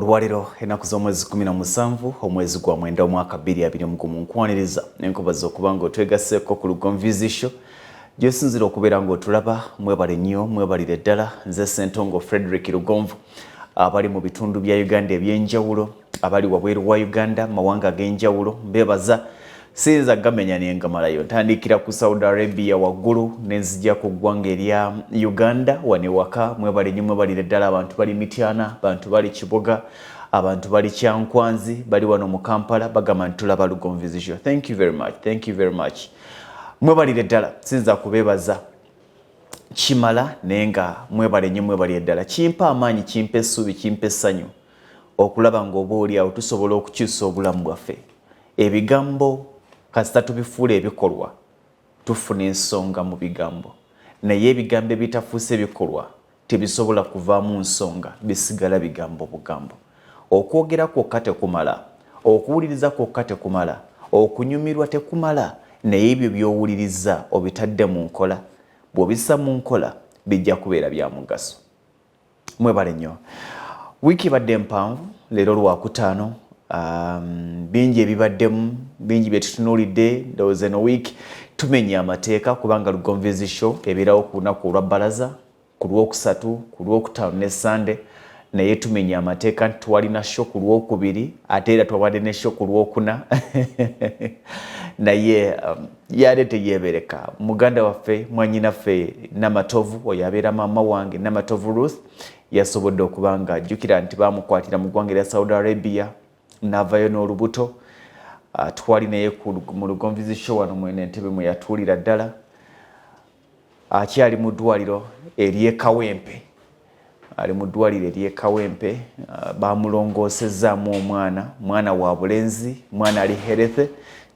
Olwaleero ennaku z'omwezi 17 omwezi gwa 9 omwaka 2021, nkwaniriza nenkubaza okuba nga otwegasseeko ku Lugonvu's Show gyosinzira okubeera ng'otulaba. Mwebale nnyo, mwebalire ddala. Nze Ssentongo Frederick Lugonvu. Abali mu bitundu bya Uganda ebyenjawulo, abali wabweru wa Uganda, mawanga ag'enjawulo, mbebaza, siyinza gamenya nengamalayo. Ntandikira ku Saudi Arabia waggulu nenzija ku ggwanga erya Uganda wano ewaka. Mwebale nnyo, mwebalire ddala. Abantu bali Mityana, abantu bali Kiboga, abantu bali Kyankwanzi, bali wano mu Kampala, bagamba nti tulaba Lugonvu's Show. Thank you very much, thank you very much, mwebalire ddala. Siyinza kubeebaza kimala, naye nga mwebale nnyo, mwebalire ddala. Kimpa amaanyi, kimpa essuubi, kimpa essanyu okulaba ng'oba oli awo tusobola okukyusa obulamu bwaffe. Ebigambo kasita tubifuula ebikolwa, tufuna ensonga mu bigambo, naye ebigambo ebitafuuse bikolwa tebisobola kuvaamu nsonga, bisigala bigambo bugambo. Okwogera kwokka tekumala, okuwuliriza kwokka tekumala, okunyumirwa tekumala, naye ebyo by'owuliriza obitadde mu nkola. Bw'obissa mu nkola, bijja kubeera bya mugaso. Mwebale nnyo. Wiiki ebadde mpanvu. Leero Lwakutaano. Bingi ebibaddemu, bingi bye tutunuulidde. Ndowooza eno wiiki tumenya amateeka, kubanga Lugonvu's Show ebeerawo ku lunaku olwa Bbalaza, ku Lwokusatu, ku Lwokutaano ne Sande, naye tumenya amateeka nti twalina show ku Lwokubiri, ate era twabadde ne show ku Lwokuna, naye yade teyebereka. Muganda waffe, mwanyinaffe Namatovu, oyo abeera maama wange, Namatovu Ruth, yasobodde okuba nga ajjukira nti bamukwatira mu ggwanga erya Saudi Arabia n'avayo n'olubuto. Twali naye mu Lugonvu's Show wano mwene entebe mwe yatuulira ddala. Akyali mu ddwaliro ery'e Kawempe, ali mu ddwaliro ery'e Kawempe. Bamulongoosezaamu omwana, mwana wa bulenzi, mwana ali healthy,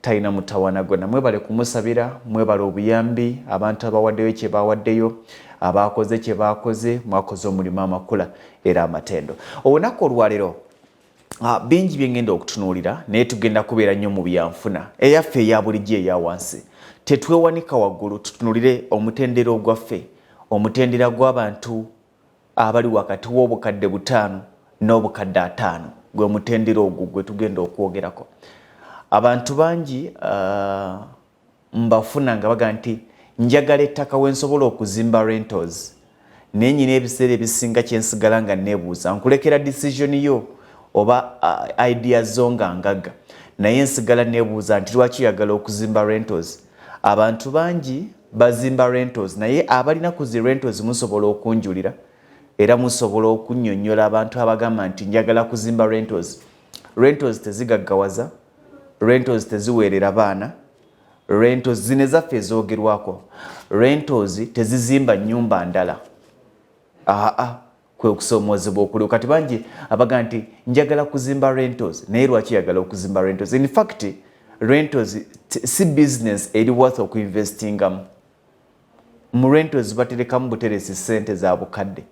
talina mutawana gwonna. Mwebale kumusabira, mwebale obuyambi, abantu abawaddeyo kye bawaddeyo, abakoze kye bakoze, mwakoze omulimu amakula era amatendo. Olunaku olwaleero bingi byengenda okutunuulira, naye tugenda kubeera nnyo mu byanfuna eyaffe eya bulijjo eya wansi. Tetwewanika waggulu, tutunulire omutendera ogwaffe, omutendera gw'abantu abali wakati w'obukadde 5 n'obukadde 50. Gwe mutendera ogwo gwe tugenda okwogerako. Abantu bangi mbafuna nga baga nti njagala ettaka wensobola okuzimba rentals, naye nyina ebiseera ebisinga kyensigala nga neebuuza, nkulekera decision yo oba idea zo nga ngagga, naye nsigala neebuuza nti lwaki oyagala okuzimba rentals? Abantu bangi bazimba rentals, naye abalina ku zi rentals musobola okunjulira era musobola okunnyonnyola abantu abagamba nti njagala kuzimba rentals. Rentals tezigaggawaza, rentals teziweerera baana, rentals zino ezaffe ezoogerwako, rentals tezizimba nnyumba ndala. Aa, kwe kusoomoozebwa okuliwo kati. Bangi abaga nti njagala kuzimba rentals, naye lwaki yagala okuzimba rentals? In fact, rentals si business eri worth okuinvestingamu. Mu rentals baterekamu buteresi ssente za bukadde,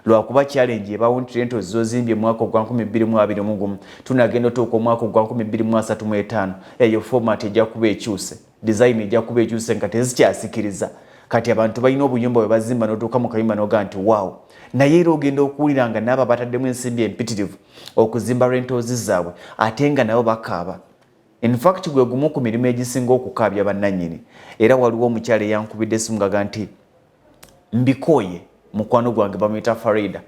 lwakuba challenge ebawo nti rentals zozimbye mwaka ogwa 2021, tunagenda otuuka omwaka ogwa 2035, eyo format ejja kuba ekyuse, design ejja kuba ekyuse nga tezikyasikiriza. Kati abantu balina obuyumba bwe bazimba, n'otuuka mu kayumba n'ogaa nti wow, naye era ogenda okuwulira nga naabo bataddemu ensimbi empitirivu okuzimba rentals zaabwe, ate nga nabo bakaaba. In fact, gwe gumu ku mirimu egisinga okukaabya bannannyini. Era waliwo omukyala eyankubidde esimu ngaga nti mbikooye. Mukwano gwange bamuyita Farida,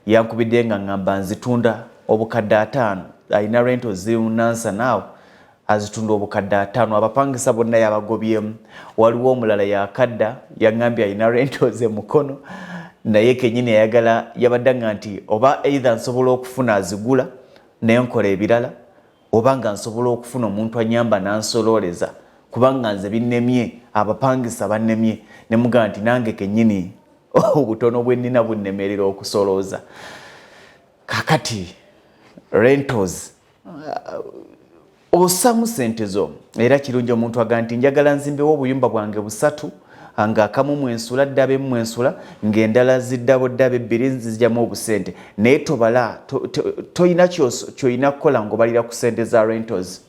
yankubidde nga ŋŋamba nzitunda obukadde 50. Alina rentals ziri munansa naawe, azitunda obukadde 50, abapangisa bonna yabagobyemu. Waliwo omulala yakadda yaŋŋambye alina rentals emukono, naye kenyini ayagala, yabadde nga nti oba either nsobola okufuna azigula naye nkola ebirala, oba nga nsobola okufuna omuntu anyamba nansolooleza, kubanga nze binnemye, abapangisa bannemye. Ne mugamba nti nange kennyini obutono bwe nnina bunnemerera okusolooza. Kakati rentals osamu sente zo, era kirungi omuntu aga nti njagala nzimbewo obuyumba bwange busatu, ng'akamu mwensula, ddaba emu mwensula, ng'endala ziddabo ddaba ebbiri nzijjamu obusente, naye tobala, toyina kyolina kukola ng'obalira ku sente za rentals.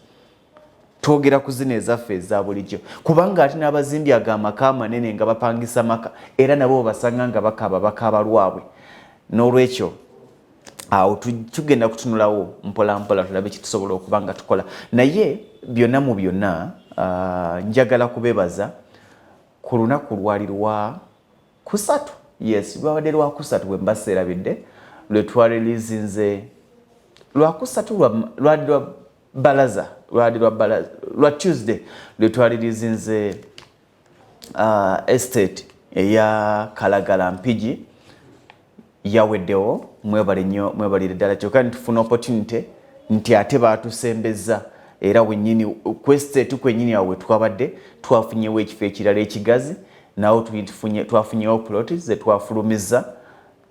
Twogera ku zino ezaffe eza bulijjo, kubanga ate n'abazimbi ago amaka amanene nga bapangisa maka, era nabo babasanga nga bakaaba, bakaaba lwabwe. N'olwekyo Awo tugenda kutunulawo mpola mpola tulabe kitusobola okuba nga tukola. Naye byonna mu byonna, njagala kubebaza ku lunaku lwali lwa kusatu, yes, lwabadde lwakusatu bwe mba seerabidde, lwe twareleasinze lwakusatu, lwali lwa balaza, lwali lwa balaza, lwa Tuesday lwe twareleasinze estate eya Kalagala Mpigi. Yaweddewo, mwebale nnyo, mwebalire ddala. Kyokka nitufuna opportunity nti ate batusembeza era wennyini ku estate kwennyini awo wetwabadde twafunyewo ekifo ekirala ekigazi, nawo twafunyewo plot zetwafulumiza,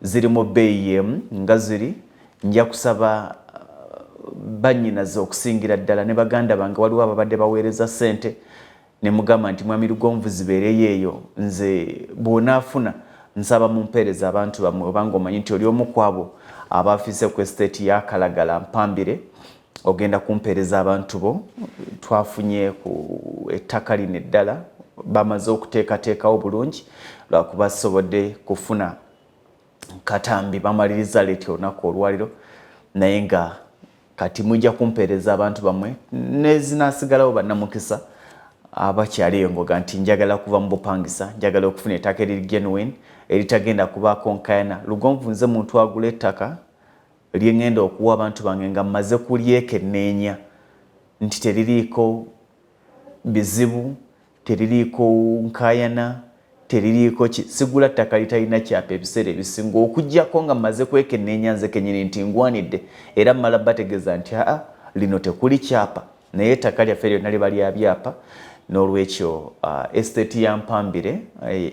ziri mu bbeeyi yemu nga ziri. Nja kusaba bannyinaze okusingira ddala ne baganda bange, waliwo ababadde baweereza ssente ne mugamba nti, "Mwami Lugonvu, zibeereyo eyo, nze bw'onaafuna nsaba mumpeereza abantu bammwe." Obanga omanyi nti oli omu ku abo abafiise ku estate ya Kalagala Mpambire, ogenda kumpeereza abantu bo. Twafunye ku ettaka lino eddala, bamaze okuteekateekawo bulungi, lwakuba sisobodde kufuna katambi, bamaliriza late olunaku olwaliro. Naye nga kati mujja kumpeereza abantu bammwe nezinaasigalawo, bannamukisa abakyali engoga nti njagala kuva mu bupangisa, njagala okufuna ettaka eriri genuine, eritagenda kubaako nkayana. Lugonvu nze muntu agula ettaka lyeŋŋenda okuwa abantu bange nga mmaze kulyekenneenya nti teririiko bizibu, teririiko nkayana, teririiko ki. Sigula ttaka litalina kyapa ebiseera ebisinga, okugjako nga mmaze kwekenneenya nze kenyini nti ngwanidde, era mmala bategeeza nti aa, lino tekuli kyapa. Naye ettaka lyaffe lyonna liba lya byapa. N'olwekyo estate ya Mpambire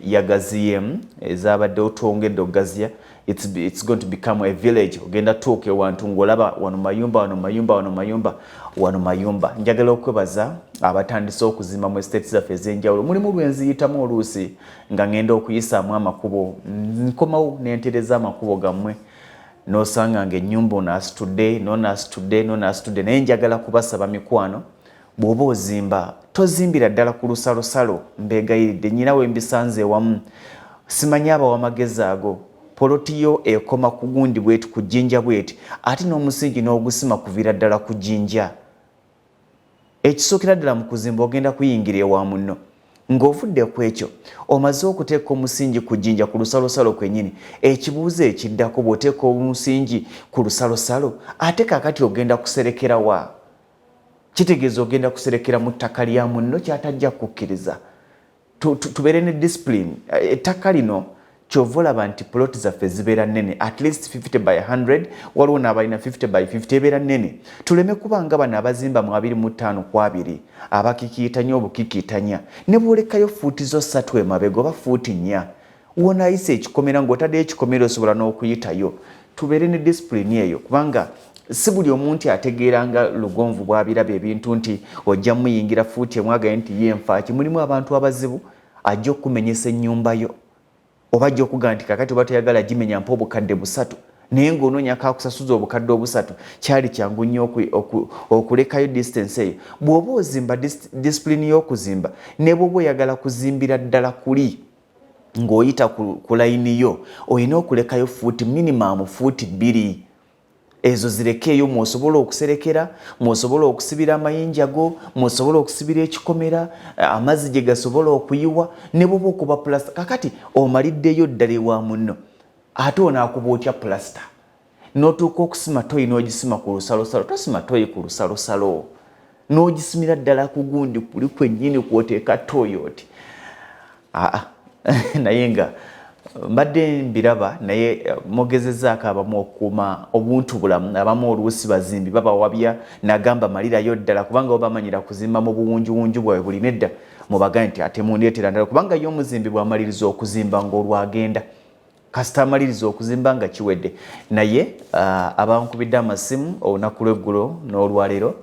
yagaziyemu, ezabaddewo twongedde okugaziya. It's going to become a village. Ogenda tuuka ewantu ng'olaba wano mayumba, wano mayumba, wano mayumba, wano mayumba. Njagala okwebaza abatandise okuzimba mu estate zaffe ez'enjawulo. Mulimu lwenziyitamu oluusi nga ngenda okuyisaamu amakubo, nkomawo nentereza amakubo gammwe, n'osanga nga ennyumba ono asitudde, nono asitudde, nono asitudde. Naye njagala kubasaba mikwano, bw'oba ozimba tozimbira ddala ku lusalosalo. Mbeegayiridde, nyina we mbisanze ewamu, simanyi abawa amagezi ago. Poloti yo ekoma ku gundi bweti, ku jjinja bweti, ate n'omusingi n'ogusima kuviira ddala ku jjinja. Ekisookera ddala mu kuzimba, ogenda kuyingira ewa munno. Ng'ovudde ku ekyo, omaze okuteeka omusingi ku jjinja, ku lusalosalo kwennyini. Ekibuuzo ekiddako, bw'oteeka omusingi ku lusalosalo, ate kaakati ogenda kuserekera wa? Kitegeeza ogenda kuserekera mu ttaka lya munno, kyatajja kukkiriza. Tubeere ne discipline. Ettaka lino kyova olaba nti plot zaffe zibeera nnene, at least 50 by 100, waliwo n'abalina 50 by 50, ebeera nnene. Tuleme kuba nga bano abazimba mu 25 ku 20, abakikiitanya obukikiitanya. Ne bwolekayo fuuti zo 3 emabega oba fuuti 4, wonaayisa ekikomera, ng'otaddeyo ekikomera, osobola n'okuyitayo. Tubeere ne discipline eyo, kubanga si buli omuntu ategeera nga Lugonvu bw'abiraba ebintu nti ojja muyingira fuuti emu agaye nti ye nfaaki. Mulimu abantu abazibu, ajja okumenyesa ennyumba yo, oba ajja okugamba nti kakati oba toyagala gimenya, mpa 3,000, naye ng'onoonya kakusasuza 3,000. Kyali kyangu nnyo okulekayo distance eyo. Bw'oba ozimba, discipline y'okuzimba, ne bw'oba oyagala kuzimbira ddala kuli ng'oyita ku layini yo, olina okulekayo fuuti minimum fuuti 2. Ezo zirekeeyo mwosobola okuserekera, mwosobola okusibira amayinja go, mwosobola okusibira ekikomera, amazzi gye gasobola okuyiwa, ne bwoba okuba pulasita. Kakati omaliddeyo ddala ewa munno, ate onaakuba otya pulasita n'otuuka okusima toyi n'ogisima ku lusalosalo? Tosima toyi ku lusalosalo, n'ogisimira ddala ku gundi kuli kwennyini kwoteeka toyi oti aa. Naye nga mbadde mbiraba, naye mugezezaako abamu okukuuma obuntu bulamu. Abamu oluusi bazimbi babawabya, nagamba malirayo ddala, kubanga bo bamanyira kuzimba mu buwunjuwunju bwabwe buli. Nedda, mubagambe nti ate mundeetera ndala, kubanga ye omuzimbi bw'amaliriza okuzimba ng'olwagenda, kasita amaliriza okuzimba nga kiwedde. Naye abankubidde amasimu olunaku lw'eggulo n'olwaleero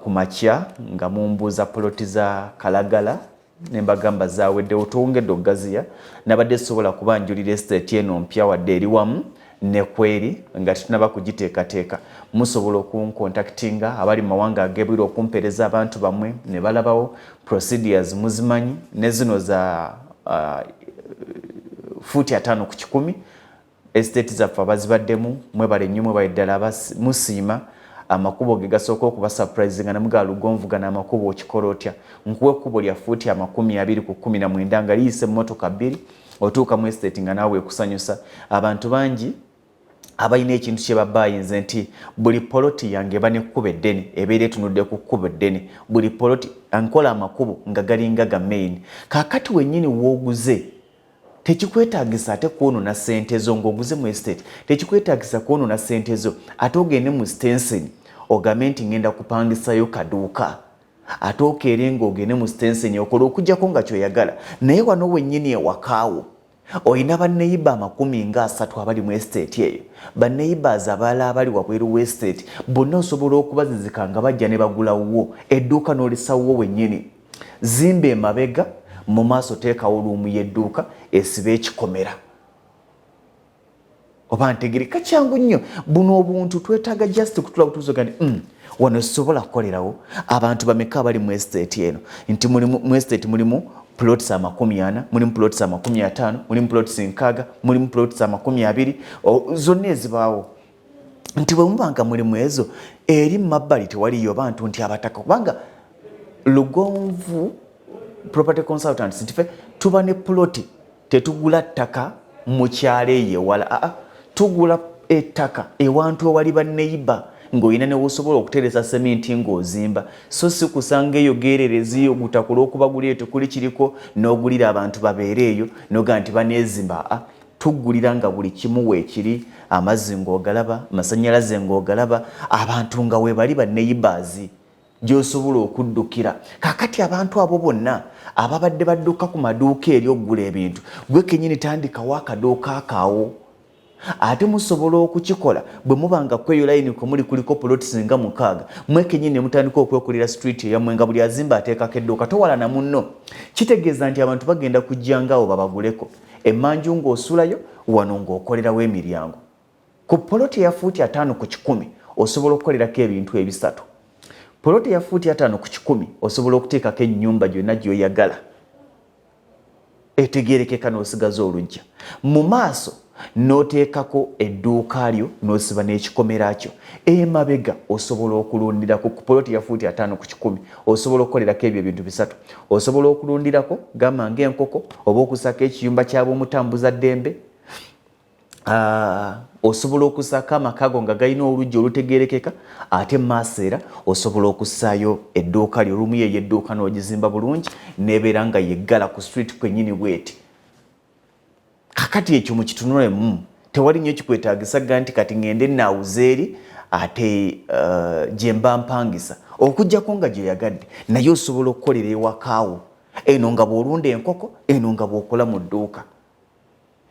ku makya nga mumbuuza poloti za Kalagala, ne mbagamba zaweddewo, twongedde okugaziya. Nabadde sobola kuba njulira estate eno mpya, wadde eri wamu nekweri nga tetunaba kugiteekateeka. Musobola okuncontactinga abali mu mawanga ag'ebweru okumpeereza abantu bammwe ne balabawo. Procedures muzimanyi, ne zino za fuuti 50 ku 100. Estate zaffe abazibaddemu mwebale nnyo, mwebale ddala. Musiima amakubo ge gasooka okuba surprise nga namugaa Lugonvu gano amakubo okikola otya? Nkuwa ekkubo lya fuuti 20 ku 19 nga liyisa emmotoka bbiri, otuuka mu estate nga naawe ekusanyusa. Abantu bangi abalina ekintu kye babayinze nti buli poloti yange eba nekkubo eddene, ebeera etunudde ku kkubo eddene. Buli poloti nkola amakubo nga galinga ga main. Kaakati wennyini wooguze tekikwetagisa ate kwonoona sente zo ng'oguze mu estate, tekikwetagisa kwonoona sente zo ate ogende mu stencil ogambe nti ngenda kupangisayo kaduuka, ate okeere ng'ogende mu stencil okola, okugjako nga kyoyagala. Naye wano wennyini ewakaawo olina banneyiba 30 abali mu estate eyo, banneighbors abalala abali wabweru w'estate bonna osobola okubazizika nga bajja ne bagulawo edduuka n'olisawo wennyini. Zimba emabega, mu maaso teekawo room y'edduuka esiba ekikomera oba ntegereka. Kyangu nnyo buno obuntu, twetaaga just kutula butuuzoga nti wano sisobola kukolerawo. Abantu bameka abali mu estate eno? Nti mu estate mulimu plots 40, mulimu plots 50, mulimu plots 60, mulimu plots 20, zonna ezibaawo. Nti bwe muba nga mulimu ezo eri mu mabbali tewaliyo bantu, nti abataka, kubanga Lugonvu Property Consultants nti fe tuba ne ploti, tetugula ttaka mu kyalo eyo ewala. Aa, tugula ettaka ewantu ewali banneiba ng'olina newosobola okuteresa seminti ng'ozimba, so si kusanga eyo geerereziyo gutaka olw'okuba guli eyo tekuli kiriko n'ogulira abantu babeere eyo noga nti baneezimba. Aa, tuggulira nga buli kimu weekiri, amazzi ng'ogalaba, amasannyalaze ng'ogalaba, abantu nga weebali, banneighbors gy'osobola okuddukira. Kaakati abantu abo bonna ababadde badduka ku maduuka eri okugula ebintu, gwe kenyini tandikawo akaduuka akaawo. Ate musobola okukikola bwe muba nga kweyo layini kwe muli kuliko plots nga 6, mwe kenyini ne mutandika okwekolera street eyammwe nga buli azimba ateekako edduuka, towalana munno. Kitegeeza nti abantu bagenda kujjangaawo babaguleko emmanju ng'osulayo wano ng'okolerawo emiryango. Ku poloti eya fuuti 50 ku 100 osobola okukolerako ebintu ebisatu. Poloti eya fuuti 50 ku 100 osobola okuteekako ennyumba gyonna gy'oyagala etegerekeka, n'osigaza oluggya mu maaso, n'oteekako edduuka lyo, n'osiba n'ekikomera kyo. Emabega osobola okulundirako. Ku poloti ya fuuti 50 ku 100 osobola okukolerako ebyo ebintu bisatu. Osobola okulundirako gamba ng'enkoko, oba okusako ekiyumba kyab'omutambuza ddembe. Osobola okussaako amaka go nga galina oluggi olutegerekeka. Ate maaso era osobola okussaayo edduuka lyo, room yo ey'edduuka n'ogizimba bulungi nebeera nga yeggala ku street kwennyini bweti. Kakati ekyo mukitunulemu, tewali nnyo kikwetaagisa ga nti kati ŋŋende naawuza eri ate gye mba mpangisa, okugjako nga gyeyagadde. Naye osobola okukolera ewakaawo eno nga bw'olunda enkoko, eno nga bw'okola mu dduuka,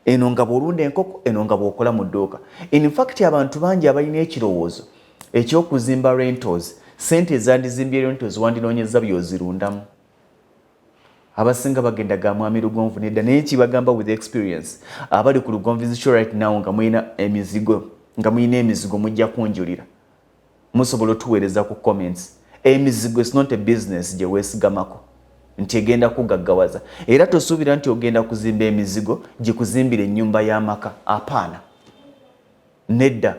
eno nga bw'olunda enkoko, eno nga bw'okola mu dduuka. In fact, abantu bangi abalina ekirowoozo eky'okuzimba rentals, sente ezandizimbye rentals wandinoonyeza by'ozirundamu. Abasinga bagenda ga mwami Lugonvu nedda, naye kibagamba with experience abali ku Lugonvu Show right now nga mulina emizigo, nga mulina emizigo, mujja kunjulira. Musobola otuweereza ku comments. Emizigo is not a business gye weesigamako nti egenda kugaggawaza, era tosuubira nti ogenda kuzimba emizigo gikuzimbira ennyumba y'amaka. Apaana, nedda.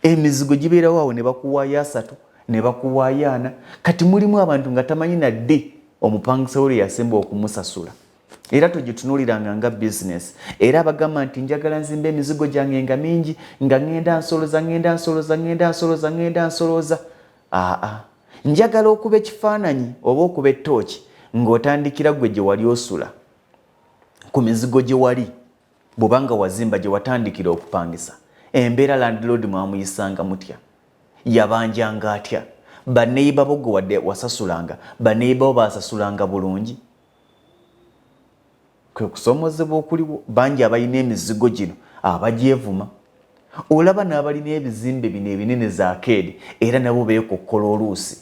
Emizigo gibeerawo awo ne bakuwaayo 30, ne bakuwaayo 40. Kati mulimu abantu nga tamanyi naddi omupangisa we lwe yasemba okumusasula. Era togitunuliranga nga bizinesi. Era abagamba nti njagala nzimba emizigo gyange nga mingi, nga ŋŋenda nsoloza, ŋŋenda nsoloza, ŋŋenda nsoloza, ŋŋenda nsoloza, aa, njagala okuba ekifaananyi oba okuba ettooki ng'otandikira gwe gye wali osula ku mizigo gye wali bw'obanga wazimba gye watandikira okupangisa. Embeera landlord mwamuyisanga mutya? Yabanjanga atya? Baneighbor bo gwe wadde wasasulanga, baneighbor bo basasulanga bulungi? Kwe kusoomozebwa okuliwo. Bangi abalina emizigo gino abagyevuma. Olaba n'abalina ebizimbe bino ebinene zaakeedi, era nabo beekokkola oluusi,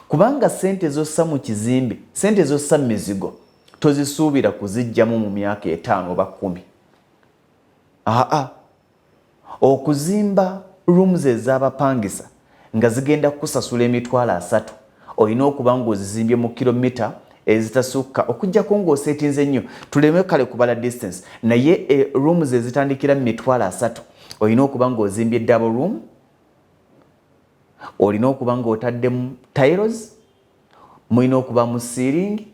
kubanga sente zossa mu kizimbe, sente zossa mu mizigo, tozisuubira kuzijjamu mu myaka 5 oba 10. Aa, okuzimba rooms ez'abapangisa nga zigenda kukusasula 30,000, olina okuba ng'ozizimbye mu kilomita Ezitasukka, okuggyako ng'oseetinze nnyo, tuleme kale kubala distance, naye rooms ezitandikira mu 300,000, olina okuba ng'ozimbye double room, olina okuba ng'otaddemu tiles, mulina okuba mu ceiling,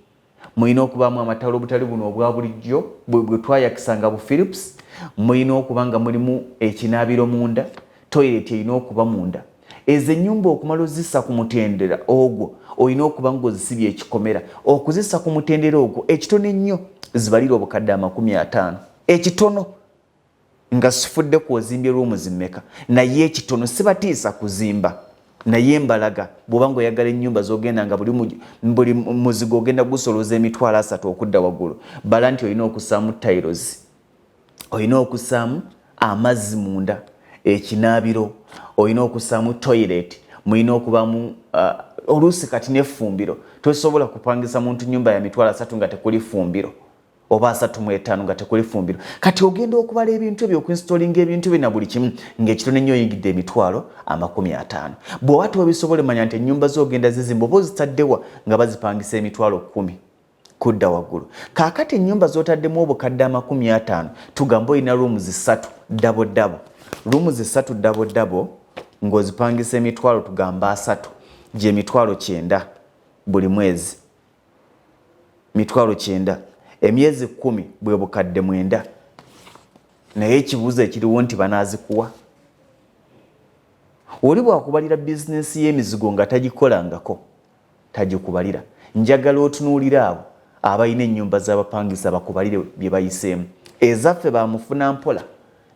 mulina okubaamu amatalo obutali buno obwa bulijjo bwe twayakisanga bu Philips, mulina okuba nga mulimu ekinaabiro munda, toilet erina okuba munda. Ezo ennyumba okumala ozissa ku mutendera ogwo, olina okuba ng'ozisibye ekikomera. Okuzissa ku mutendera ogwo, ekitono ennyo zibalira obukadde 50, ekitono, nga sifudde ku ozimbye rooms mmeka, naye ekitono. Sibatiisa kuzimba, naye mbalaga bw'oba ng'oyagala ennyumba z'ogenda nga buli muzigo ogenda gusoloza 300,000 okudda waggulu, bala nti olina okussaamu tiles, olina okussaamu amazzi munda, ekinaabiro, olina okussaamu toilet, mulina okubamu oluusi kati n'effumbiro. Tosobola kupangisa muntu nyumba ya 300,000 nga tekuli ffumbiro, oba 35 nga tekuli fumbiro. Kati ogenda okubala ebintu ebyo, okuinstallinga ebintu bina, buli kimu, ng'ekitono ennyo oyingidde 500,000. Bw'oba tobisobole, manya nti ennyumba z'ogenda zizimba oba ozitaddewa nga bazipangisa 10,000 kudda waggulu. Kaakati ennyumba z'otaddemu obukadde 50, tugambe olina rooms ssatu double double, rooms ssatu double double, ng'ozipangisa emitwalo tugamba 30, gye 90,000 buli mwezi, 90,000 emyezi 10 bwe 9,000. Naye ekibuuzo ekiriwo nti banaazikuwa? Oli bwakubalira bizinensi y'emizigo nga tagikolangako, tagikubalira. Njagala otunuulire abo abalina ennyumba z'abapangisa bakubalire bye bayiseemu. Ezaffe bamufuna mpola,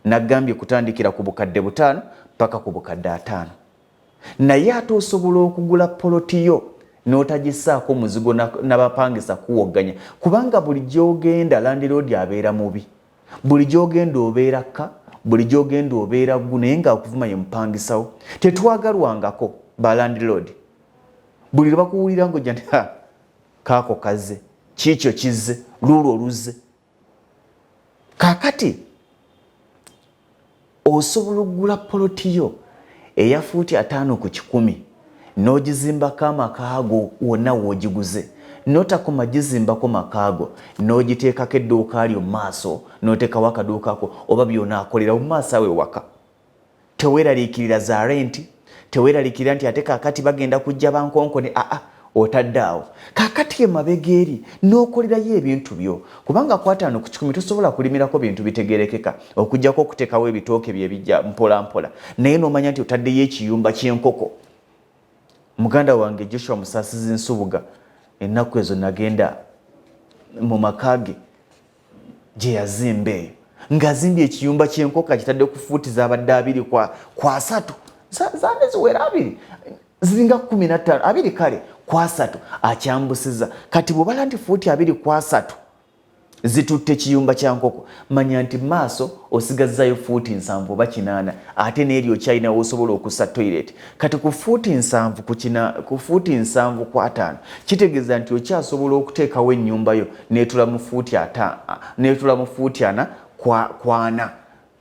nagambye kutandikira ku 5,000 paka ku 50,000. Naye ate osobola okugula poloti yo n'otagisaako muzigo n'abapangisa kuwogganya, kubanga buli gy'ogenda landlord abeera mubi, buli gy'ogenda obeera kka, buli gy'ogenda obeera ggu, naye ng'akuvuma ye mupangisawo. Tetwagalwangako ba landlord. Buli lwe bakuwulira ng'ojja nti, "Ha, kaako kazze, kiikyo kizze, luulwo oluzze." Kaakati osobola okugula poloti yo eya fuuti 50 ku 100 n'ogizimbako amakaago wonna w'ogiguze, notakoma gizimbako makaago, n'ogiteekako edduuka lyo mu maaso, n'oteekawo akaduukako oba byonaakolera mu maaso awo ewaka. Teweeraliikirira za renti, teweeraliikirira nti ate kaakati bagenda kujja bankonkone. Aa, otadde awo kaakati emabega eri n'okolerayo ebintu byo, kubanga ku 50 ku 100 tosobola kulimirako bintu bitegerekeka okugjako okuteekawo ebitooke byebijja mpola mpola, naye n'omanya nti otaddeyo ekiyumba ky'enkoko. Muganda wange Joshua Musasizi Nsubuga, ennaku ezo nagenda mu maka ge gye yazimba eyo, ng'azimbye ekiyumba ky'enkoko, akitadde ku fuuti zabadde 20 ku 30, zande ziwera 20, ziringa 15, 20 kale ku 30, akyambusiza. Kati bw'obala nti fuuti 20 ku 30 zitutte kiyumba kya nkoko, manya nti maaso osigazzayo fuuti 70 oba 80, ate n'eri okyalina wosobola okussa toilet. Kati ku fuuti 70 ku fuuti 70 ku 50, kitegeeza nti okyasobola okuteekawo ennyumba yo neetula mu fuuti neetula mu fuuti 40 ku 40.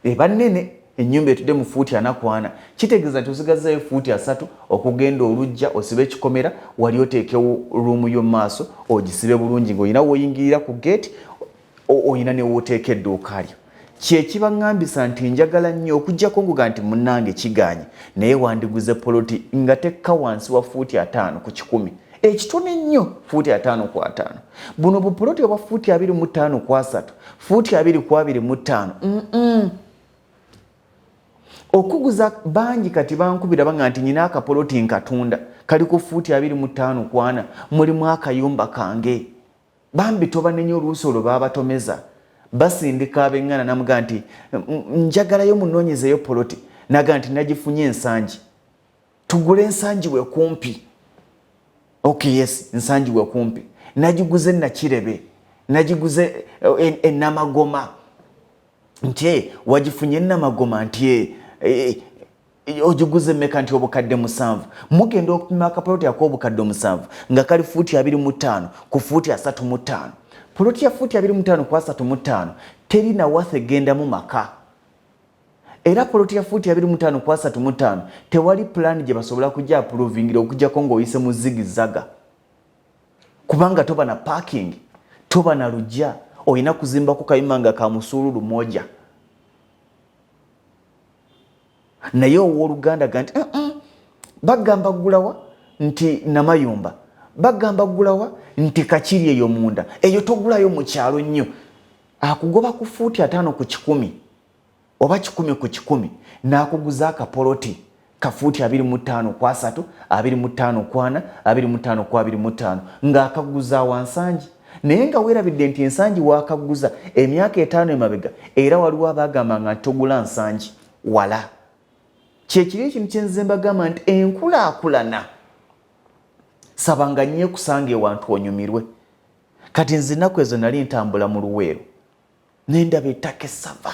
Eba nnene ennyumba etudde mu fuuti 40 ku 40. Kitegeeza nti osigazzayo fuuti 30 okugenda olujja osibe ekikomera, wali oteekewo ruumu yo maaso, ogisibe bulungi ng'olina w'oyingirira ku geeti, olina ne wooteeka edduuka lyo. Kyekiba ŋŋambisa nti njagala nnyo okugjako nguga nti munnange kiganye, naye wandiguze poloti nga tekka wansi wa fuuti 50 ku 100, ekitono ennyo fuuti 50 ku 50. Buno bupoloti obwa fuuti 25 ku 30, fuuti 20 ku 25, Okuguza bangi kati bankubira banga nti nyina akapoloti nkatunda, kali ku fuuti 25 ku 40, mulimu akayumba kange. Bambi tobanenya, oluusi olwo babatomeza, basindika ab'eŋŋanda namugaa nti njagalayo munoonyezeyo poloti, naga nti nagifunye Ensangi, tugule Ensangi we kumpi. Okay, yes, Nsangi we kumpi, nagiguze Nakirebe, nagiguze Enamagoma. Nti wagifunye Enamagoma? Nti ogiguze meka? Nti 7,000. Mugenda okupima akapoloti ak'obukadde 7 nga kali fuuti 25 ku fuuti 35. Poloti ya fuuti 25 ku 35 terina worth egenda mu maka, era poloti ya fuuti 25 ku 35 tewali pulaani gye basobola kujja approvingira okujjako ng'oyise mu zigzag. Kubanga toba na parking, toba na lujja, olina kuzimbako kayima nga ka musuululu moja. Naye owooluganda ga nti bagamba ggulawa nti Namayumba, bagamba ggulawa nti Kakiri eyo munda eyo togulayo mu kyalo nnyo. Akugoba ku fuuti 50 ku 100 oba 100 ku 100 n'akuguza akapoloti ka fuuti 25 ku 30, 25 ku 40, 25 ku 25, ng'akaguza wansangi. Naye nga weerabidde nti ensangi waakaguza emyaka 5 emabega, era waliwo abaagamba nga togula nsangi wala. Kyekiri ekintu kyenzize mbagamba nti enkulaakulana sabanga nnyo ekusanga ewantu onyumirwe. Kati nze ennaku ezo nali ntambula mu Luweero nendaba ettaka essava.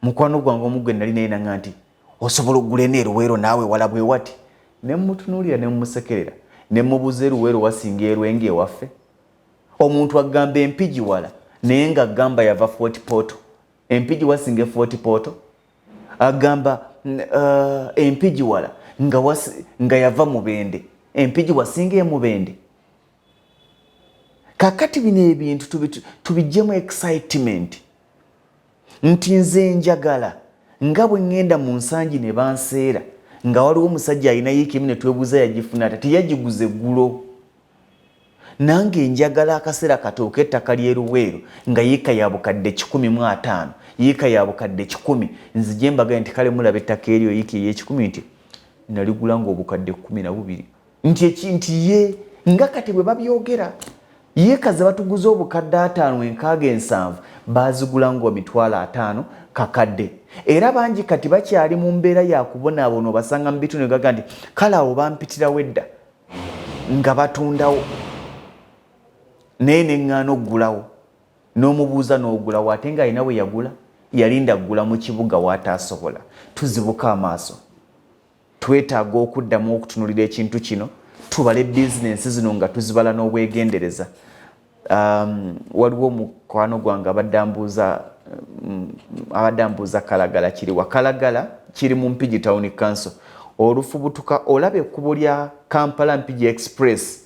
Mukwano gwange omu gwe nali naye nanga nti osobola okugula eno eruweero naawe wala bwe wati. Ne mmutunuulira ne mmusekerera ne mmubuuza eruweero wasinga erwenga ewaffe? Omuntu agamba Empigi wala naye ng'agamba yava Fort Portal. Empigi wasinga e Fort Portal? Agamba Empigi wala nga, nga yava Mubende. Empigi wasinga emubende? Kakati bino ebintu tubijjemu excitement nti nze njagala nga bwe ŋŋenda mu Nsangi ne banseera nga waliwo omusajja alina yiika emu ne twebuuza yagifuna ate teyagiguza eggulo. Nange njagala akaseera katuuke ettaka ly'eruweero nga yiika ya bukadde 150, yiika ya bukadde 100, nzije mbagaye nti kale mulaba ettaka eryo yiika ey'ekikumi nti naligula nga obukadde 12, nti eki nti ye nga kati bwe babyogera yiika ze batuguza obukadde 50, 60, 70 baazigula nga emitwalo 50 kakadde. Era bangi kati bakyali mu mbeera ya kubonaabona, obasanga mu bitundu gaga nti kale awo bampitirawo edda nga batundawo, naye neŋŋaana oggulawo. N'omubuuza n'ogulawo ate ng'alina bwe yagula yalinda ggula mu kibuga waataasobola. Tuzibuka amaaso, twetaaga okuddamu okutunulira ekintu kino, tubale bizinensi zino nga tuzibala n'obwegendereza. Waliwo omukwano gwange abadde ambuuza, abadde ambuuza Kalagala kiriwa. Kalagala kiri mu Mpigi Town Council. Olufubutuka olaba ekkubo lya Kampala Mpigi Express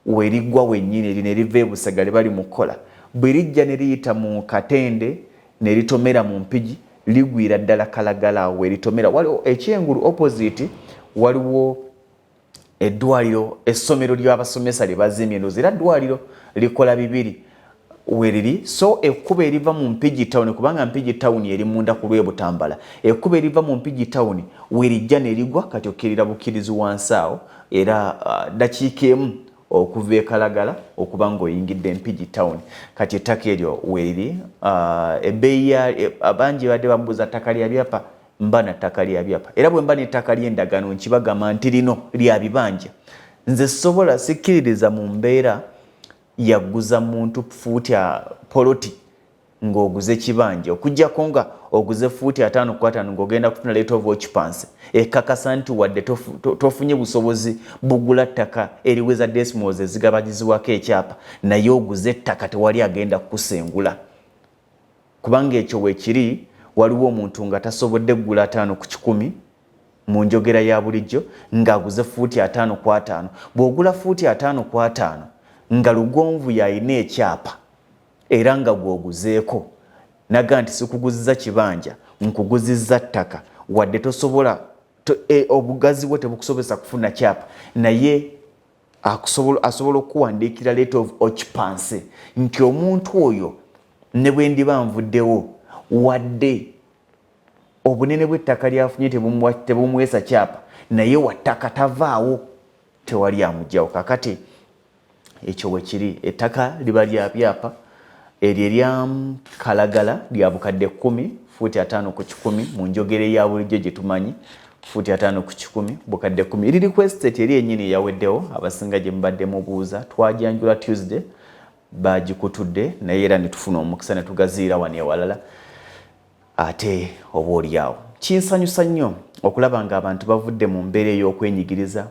weriggwa wennyini, erino eriva e Busega bali mu kukola, bwe lijja ne liyita mu Katende ne litomera mu Mpigi, ligwira ddala Kalagala awo weritomera. Waliwo ekyengulu opposite, waliwo eddwaliro, essomero ly'abasomesa lye bazimbye, ndowooza era ddwaliro likola bibiri weriri. So ekkubo eriva mu Mpigi Town, kubanga Mpigi Town eri munda ku lw'Ebutambala, ekkubo eriva mu Mpigi Town werijja ne ligwa, kati okkirira bukkirizi wansi awo, era dakiika emu okuva e Kalagala okuba ng'oyingidde Mpigi Town. Kati ettaka eryo weriri, ebbeeyi ya bangi badde bamubuuza ttaka lya byapa. Mba na ttaka lya byapa, era bwe mba n'ettaka ly'endagaano nkibagamba nti lino lya bibanja. Nze sobola sikkiririza mu mbeera yaguza muntu fuuti poloti ng'oguze kibanja, okuggyako nga oguze fuuti 50 ku 50 ng'ogenda kufuna letter of occupancy ekakasa nti wadde tofunye busobozi bugula ttaka eriweza decimals ezigabanyizibwako ekyapa, naye oguze ettaka tewali agenda kukusengula. Kubanga ekyo weekiri, waliwo omuntu nga tasobodde kugula 50 ku 100 mu njogera ya bulijjo ng'aguze fuuti 50 ku 50. Bw'ogula fuuti 50 ku 50 nga Lugonvu y'alina ekyapa era nga gw'oguzeeko, naga nti sikuguziza kibanja, nkuguzizza ttaka, wadde tosobola obugazi bwo tebukusobozesa kufuna kyapa, naye asobola okukuwandiikira letter of occupancy nti omuntu oyo ne bwe ndiba nvuddewo, wadde obunene bw'ettaka lyafunye tebumuweesa kyapa, naye wattaka tavaawo, tewali amugjawo. Kakati ekyo wekiri, ettaka liba lya byapa. Eryo erya Kalagala lya bukadde 10, fuuti 50 ku 100 mu njogera eya bulijjo gye tumanyi, fuuti 50 ku 100, bukadde 10. Eriri ku estate eri ennyini eyaweddewo abasinga gye mubadde mubuuza. Twajanjula Tuesday, bagikutudde, naye era ne tufuna omukisa ne tugaziira wano ewalala ate oba oliawo. Kinsanyusa nnyo okulaba nga abantu bavudde mu mbeera ey'okwenyigiriza.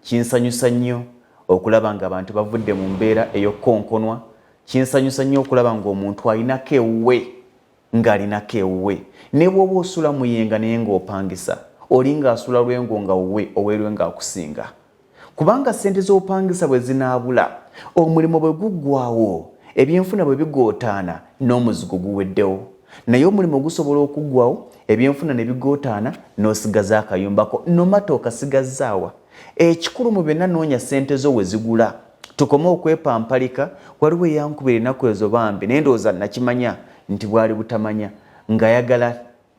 Kinsanyusa nnyo okulaba nga abantu bavudde mu mbeera ey'okukonkonwa. Kinsanyusa nnyo okulaba ng'omuntu alinako ewuwe, ng'alinako ewuwe, ne bw'oba osula Muyenga naye ng'opangisa, oli ng'asula Lwengo nga wuwe, ow'erwengo akusinga. Kubanga ssente z'opangisa bwe zinaabula, omulimu bwe guggwawo, ebyenfuna bwe bigootaana, n'omuzigo guweddewo. Naye omulimu gusobola okuggwawo, ebyenfuna ne bigootaana, n'osigaza akayumbako, nomata okasigazzaawa. Ekikulu mu byonna, noonya ssente zo we zigula. Tukome okwepampalika. Waliwo eyankubira ennaku ezo bambi, naye ndowooza nakimanya nti bwali butamanya, ng'ayagala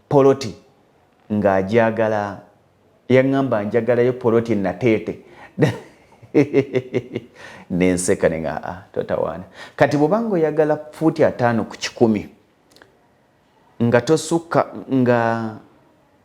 poloti, ng'agyagala. Yaŋŋamba, "Njagalayo poloti Nateete." Nenseka ne nga, "Ah, totawaana." Kati bw'obanga oyagala fuuti 50 ku 100, nga tosukka, nga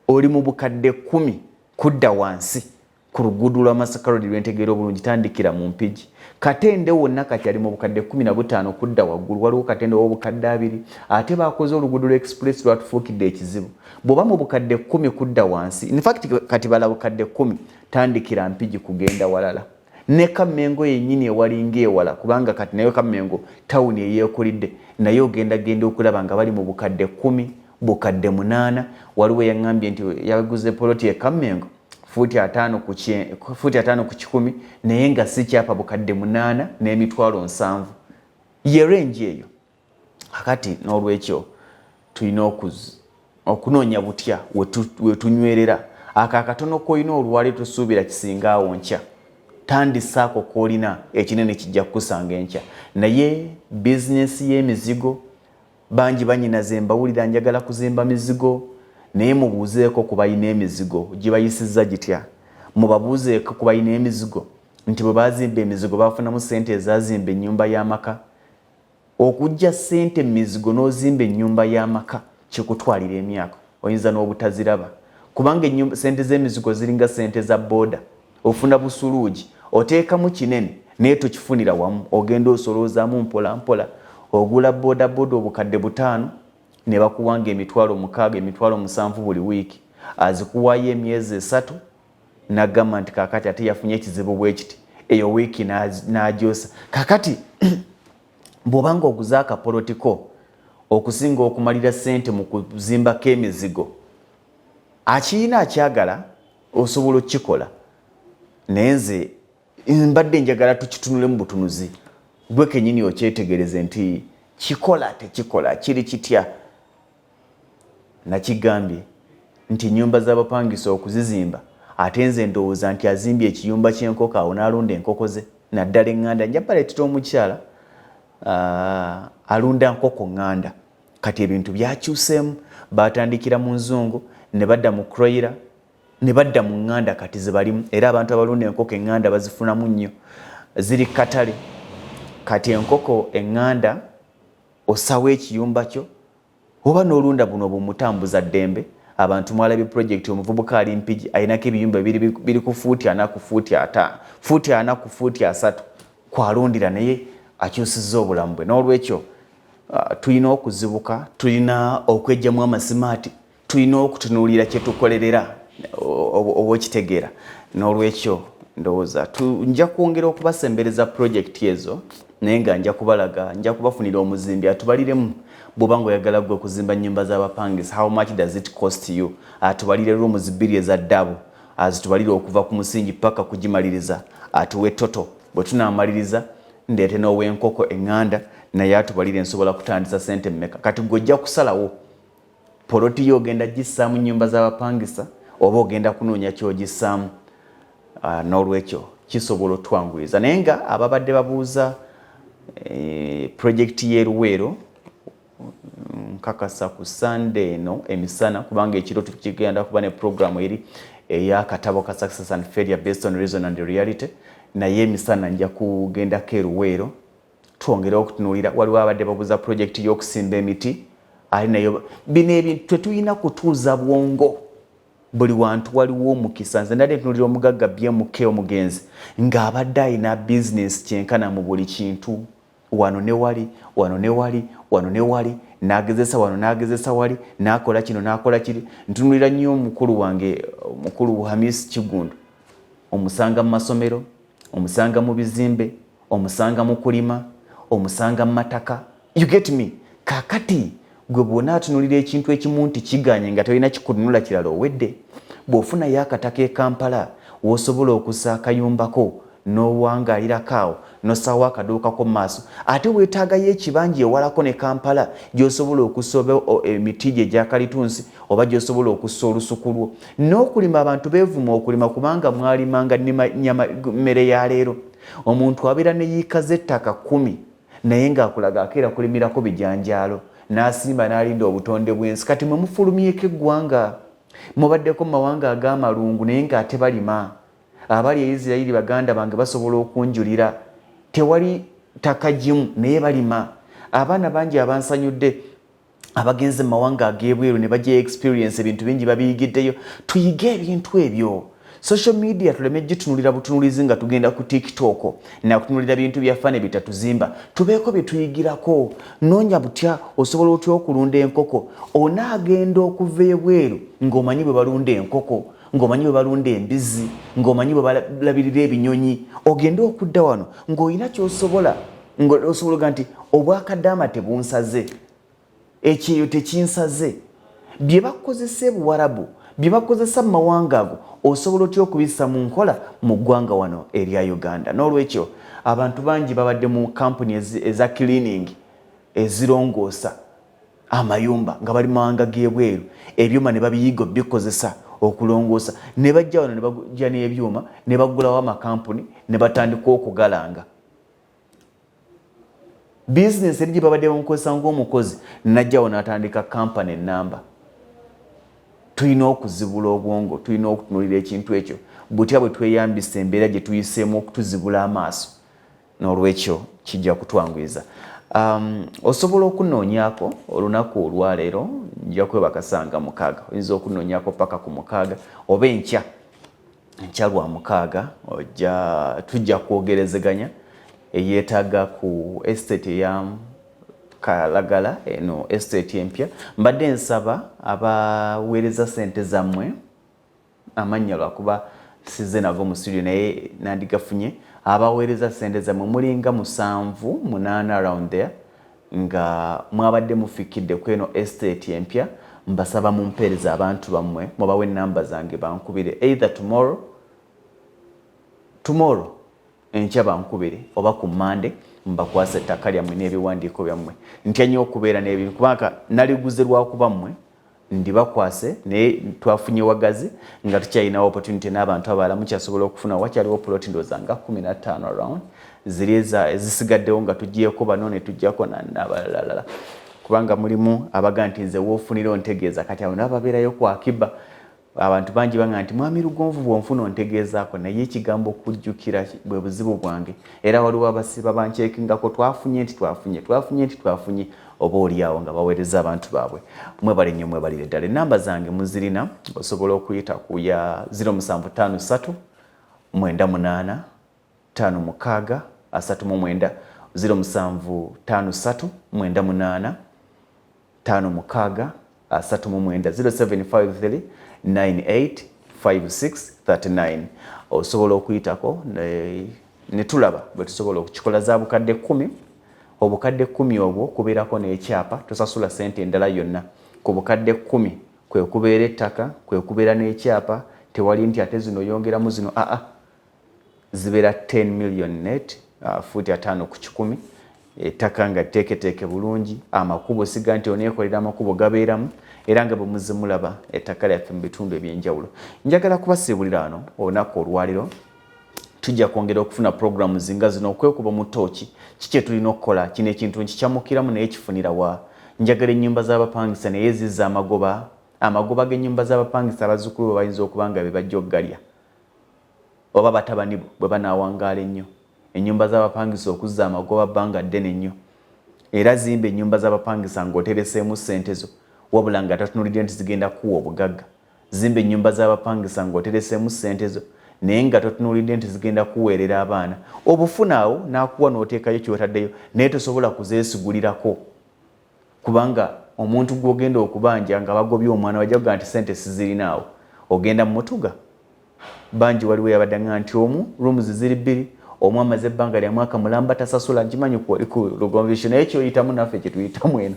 oli mu bukadde 10 kudda wansi ku luguudo lwa Masaka Road lwentegeera obulungi, tandikira mu Mpigi. Katende wonna kati ali mu bukadde 15 kudda waggulu. Waliwo Katende ow'obukadde 20, ate bakoze oluguudo lwa express, lwatufuukidde ekizibu. Bw'oba mu bukadde 10 kudda wansi, infact kati bala bukadde 10, tandikira Mpigi kugenda walala. Ne Kammengo yennyini ewalinga ewala, kubanga kati naye Kammengo tawuni eyeekulidde, naye ogenda genda okulaba nga bali mu bukadde 10, bukadde 8. Waliwo eyaŋŋambye nti yaguze poloti e Kammengo, fuuti 50 ku 100, naye nga si kyapa, bukadde 8 n'emitwalo 70, ye range eyo. Kakati n'olwekyo tulina okunoonya butya wetunywerera. Ako akatono koolina olwali, tusuubira kisinga awo nkya. Tandisaako koolina, ekinene kijja kukusanga enkya. Naye bizinesi y'emizigo, bangi banyinaze mbawulira, "Njagala kuzimba mizigo." Naye mubuuzeeko ku balina emizigo, gibayisizza gitya? Mubabuuzeeko ku balina emizigo nti bwe bazimba emizigo bafunamu sente ezazimba ennyumba y'amaka. Okujja sente mu mizigo n'ozimba ennyumba y'amaka kikutwalira emyaka, oyinza n'obutaziraba, kubanga sente z'emizigo ziringa sente za booda. Ofuna busuluugi, oteekamu kinene naye tokifunira wamu, ogenda osoloozaamu mpola mpola. Ogula boda boda obukadde 5, ne bakuwanga emitwalo 6, emitwalo 7 buli wiiki, azikuwaayo emyezi 3, nagamba nti kakati ate yafunye ekizibu bwe kiti, eyo wiiki n'agyosa. Kakati bw'obanga oguze akapolotiko, okusinga okumalira ssente mu kuzimbako emizigo, akiyina akyagala osobola okukikola. Naye nze mbadde njagala tukitunulemu butunuzi, gwe kenyini okyetegereze nti kikola tekikola, kiri kitya. Nakigambye nti ennyumba z'abapangisa okuzizimba, ate nze ndowooza nti azimbye ekiyumba ky'enkoko awo n'alunda enkoko ze, naddala eŋŋanda. Nja baleetera omukyala alunda nkoko ŋŋanda. Kati ebintu byakyuseemu, batandikira mu nzungu ne badda mu broiler ne badda mu ŋŋanda, kati ze balimu. Era abantu abalunda enkoko eŋŋanda bazifunamu nnyo, ziri katale. Kati enkoko eŋŋanda osawo ekiyumba kyo oba n'olunda buno bumutambuza ddembe. Abantu mwalabye project, omuvubuka ali Mpigi alinako ebiyumba biri ku fuuti 40 ku fuuti 50, fuuti 40 ku fuuti 30 kwalundira, naye akyusizza obulamu bwe. N'olwekyo tulina okuzibuka, tulina okwejjamu amasimaati, tulina okutunuulira kyetukolerera oba okitegeera. N'olwekyo ndowooza nja kwongera okubasembereza project ezo, naye nga nja kubalaga, nja kubafunira omuzimbi atubaliremu. Bw'oba nga oyagala gwe okuzimba nnyumba z'abapangisa, how much does it cost you? Atubalire rooms bbiri eza double, azitubalire okuva ku musingi paka kugimaliriza, atuwe total. Bwe tunaamaliriza, ndeete n'ow'enkoko eŋŋanda, naye atubalire nsobola kutandisa sente mmeka. Kati gwe ojja kusalawo poloti yo ogenda gissaamu nnyumba z'abapangisa oba ogenda kunoonya kyogissaamu. N'olwekyo kisobola otwanguyiza. Naye nga ababadde babuuza projekiti y'eruweero, nkakasa ku Sunday eno emisana, kubanga ekiro tukigenda kuba ne programu eri ey'akatabo ka Success and Failure Based on Reason and Reality, naye emisana nja kugendako eruweero twongere okutunuulira. Waliwo abadde babuuza projekiti y'okusimba emiti ali nayo. Bino ebintu tetulina kutuuza bwongo, buli wantu waliwo omukisa. Nze ndadde ntunuulira omugagga BMK omugenzi, ng'abadde alina bizinesi kyenkana mu buli kintu, wano ne wali, wano ne wali, wano ne wali, n'agezesa wano, n'agezesa wali, n'akola kino, n'akola kiri. Ntunulira nnyo omukulu wange, omukulu Hamis Kigundu, omusanga mu masomero, omusanga mu bizimbe, omusanga mu kulima, omusanga mu mataka, you get me? Kakati gwe bwona atunulira ekintu ekimu nti kiganye nga tolina kikununula kirala, owedde. Bw'ofunayo akataka e Kampala, W'osobola okussa akayumbako n'owangaalirako awo n'ossaawo akaduukako mu maaso. Ate weetaagayo ekibanja ewalako ne Kampala gy'osobola okussa oba emiti gye egya kalitunsi oba gy'osobola okussa olusuku lwo. N'okulima abantu beevuma okulima kubanga mwalimanga nnima nnyama mmere ya leero. Omuntu abeera ne yiika z'ettaka kkumi naye ng'akulaga akeera kulimirako bijanjaalo n'asimba n'alinda obutonde bw'ensi. Kati mwe mufulumyeko eggwanga. Mubaddeko mu mawanga ag'amalungu naye ng'ate balima. Abali e Isirayiri baganda bange basobola okunjulira. Tewali ttaka gimu naye balima. Abaana bangi abansanyudde abagenze mu mawanga ag'ebweru ne bajja experience ebintu bingi babiyigiddeyo. Tuyige ebintu ebyo. Social media tuleme gitunulira butunulizi nga tugenda ku TikTok nakutunulira bintu bya fane bitatuzimba. Tubeeko bye tuyigirako. Noonya butya osobola otya okulunda enkoko. Onaagenda okuva ebweru ng'omanyi bwe balunda enkoko, ng'omanyi bwe balunda embizzi, ng'omanyi bwe balabirira ebinyonyi. Ogende okudda wano ng'olina ky'osobola, ng'osobola oga nti obwakadaama tebunsaze. Ekyeyo tekinsaze. Bye bakozesa e Buwarabu, bye bakozesa mu mawanga ago, osobola otya okubissa mu nkola mu ggwanga wano erya Uganda? N'olwekyo abantu bangi babadde mu kampuni eza cleaning ezirongoosa amayumba nga bali mu mawanga g'ebweru, ebyuma ne babiyiga obikozesa okulongoosa, ne bajja wano ne bajja n'ebyuma ne baggulawo amakampuni ne batandika okugalanga. Bizinesi eri gye babadde bamukozesa ng'omukozi najjawo n'atandika kampani ennamba. Tulina okuzibula obwongo, tulina okutunulira ekintu ekyo butya bwe tweyambisa embeera gye tuyiseemu okutuzibula amaaso. N'olwekyo kijja kutwanguyiza. Osobola okunoonyaako olunaku olwaleero, nja kwebakasa nga 6, oyinza okunoonyaako paka ku 6 oba enkya. Enkya lwa 6 ojja tujja kwogerezeganya eyeetaaga ku estate eya Kalagala, eno estate empya. Mbadde nsaba abaweereza ssente zammwe amannya lwakuba sizze nago mu studio naye nandigafunye. Abaweereza ssente zammwe mulinga 7, 8 around there nga mwabadde mufikidde ku eno estate empya, mbasaba mumpeereze abantu bammwe, mubawe ennamba zange bankubire either tomorrow, tomorrow enkya bankubire oba ku Monday mbakwase ettaka lyammwe n'ebiwandiiko byammwe. Ntya nnyo okubeera n'ebintu kubanga naliguze lwakuba mmwe ndibakwase, naye twafunye wagazi nga tukyalinawo opportunity n'abantu abalala mukyasobola okufuna. Wakyaliwo plot ndowooza nga 15 around ziri ezisigaddewo nga tugyeko bano ne tujjako n'abalalala, kubanga mulimu abaga nti nze woofunira ontegeeza. Kati abo nabo babeerayo ku akiba. Abantu bangi banga nti Mwami Lugonvu bw'onfuna ontegeezaako, naye ekigambo okujjukira bwe buzibu bwange. Era waliwo abasiiba bankyekingako twafunye nti twafunye, twafunye nti twafunye, oba oli awo nga baweereza abantu baabwe. Mwebale nnyo, mwebalire ddala. Ennamba zange muzirina, osobola okuyita ku ya 0753 98 56 39, 0753 98 56 39, 0753 98 56 39. Osobola okuyitako ne tulaba bwe tusobola okukikola. Za bukadde 10, obukadde 10 obwo kubeerako n'ekyapa, tosasula ssente endala yonna. Ku bukadde 10 kwe kubeera ettaka, kwe kubeera n'ekyapa, tewali nti ate zino oyongeramu zino, aa zibeera 10 million net, fuuti 50 ku 100, ettaka nga tteeketeeke bulungi, amakubo siga nti oneekolera amakubo gabeeramu, era nga bwe muzze mulaba ettaka lyaffe mu bitundu eby'enjawulo. Njagala kubasiibulira wano olunaku olwaleero. Tujja kwongera okufuna programs nga zino okwekuba mu ttooki. Ki kye tulina okukola? Kino ekintu nkikyamukiramu naye kifunira wa? Njagala ennyumba z'abapangisa naye zizza amagoba. Amagoba g'ennyumba z'abapangisa abazzukulu bo bayinza okuba nga be bajja okugalya, oba batabani bo bwe banaawangaala ennyo. Ennyumba z'abapangisa okuzza amagoba bbanga ddene nnyo. Era zimba ennyumba z'abapangisa ng'otereseemu ssente zo wabula nga totunuulidde nti zigenda kukuwa obugagga. Zimba ennyumba z'abapangisa ng'otereseemu ssente zo naye nga totunuulidde nti zigenda kukuweerera abaana. Obufuna awo n'akuwa n'oteekayo ky'otaddeyo naye tosobola kuzeesigulirako kubanga omuntu gw'ogenda okubanja nga bagobye omwana wajja kugamba nti ssente sizirinaawo, ogenda mmutuga. Bangi waliwo yabadde nga nti omu rooms ziri bbiri, omu amaze ebbanga lya mwaka mulamba tasasula. Nkimanyi kwoli ku Lugonvu naye kyoyitamu naffe kyetuyitamu eno.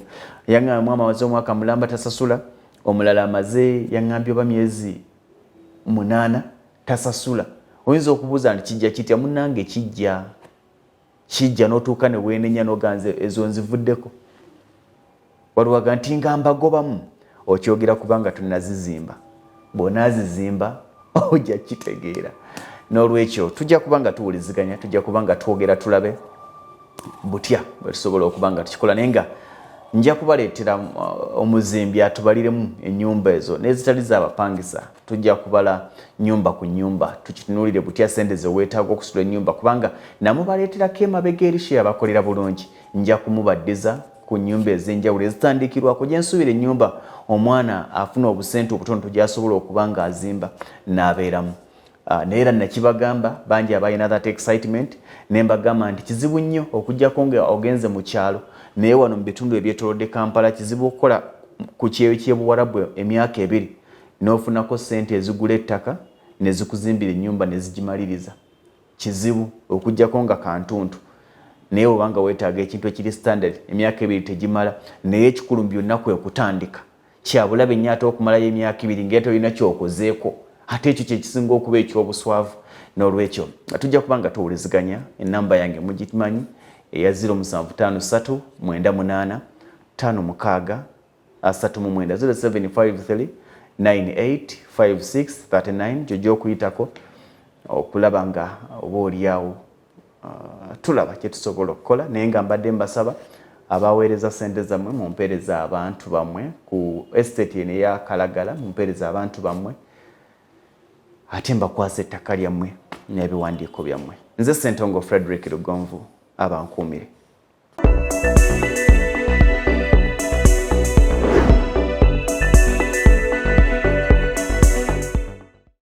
Yaŋŋamba omu amaze omwaka mulamba tasasula, omulala amaze yaŋŋambye oba myezi 8 tasasula. Oyinza okubuuza nti kijja kitya? Munnange kijja, kijja n'otuuka ne weenenya n'oganze ezo nzivuddeko. Waliwaga nti nga mbagobamu, okyogera kubanga tunnazizimba. Bw'onaazizimba ojja kitegeera. N'olwekyo tujja kuba nga tuwuliziganya, tujja kuba nga twogera, tulabe butya bwe tusobola okuba nga tukikola, naye nga nja kubaleetera omuzimbi atubaliremu ennyumba ezo n'ezitali z'abapangisa. Tujja kubala nyumba ku nyumba, tukitunuulire butya sente ze weetaaga okusula ennyumba, kubanga namubaleeterako emabega eri she yabakolera bulungi. Nja kumubaddiza ku nnyumba ez'enjawulo ezitandikirwako gye nsuubira ennyumba omwana afuna obusente obutonoto gy'asobola okuba ng'azimba n'abeeramu. Naye era nakibagamba bangi abalina that excitement, ne mbagamba nti kizibu nnyo okuggyako nga ogenze mu kyalo, naye wano mu bitundu ebyetoolodde Kampala kizibu okukola ku kyeyo ky'ebuwarabu emyaka 2 n'ofunako ssente ezigula ettaka ne zikuzimbira ennyumba ne zigimaliriza. Kizibu okuggyako nga kantuntu, naye oba nga weetaaga ekintu ekiri standard, emyaka 2 tegimala. Naye ekikulu mu byonna kwe kutandika. Kyabulabe nnyo ate okumalayo emyaka 2 nga tolina kyokozeeko, ate ekyo kyekisinga okuba eky'obuswavu. N'olwekyo tujja kuba nga tuwuliziganya. Enamba yange mugimanyi, eya 0753 98 56 39, 0753 98 56 39, gyojja okuyitako okulaba nga oba oliawo tulaba kyetusobola okukola. Naye nga mbadde mbasaba abaweereza sente zammwe, mumpeereza abantu bammwe ku estate eno eya Kalagala, mumpeereza abantu bammwe, ate mbakwasa ettaka lyammwe n'ebiwandiiko byammwe. Nze Ssentongo Frederick Lugonvu, abankuumire.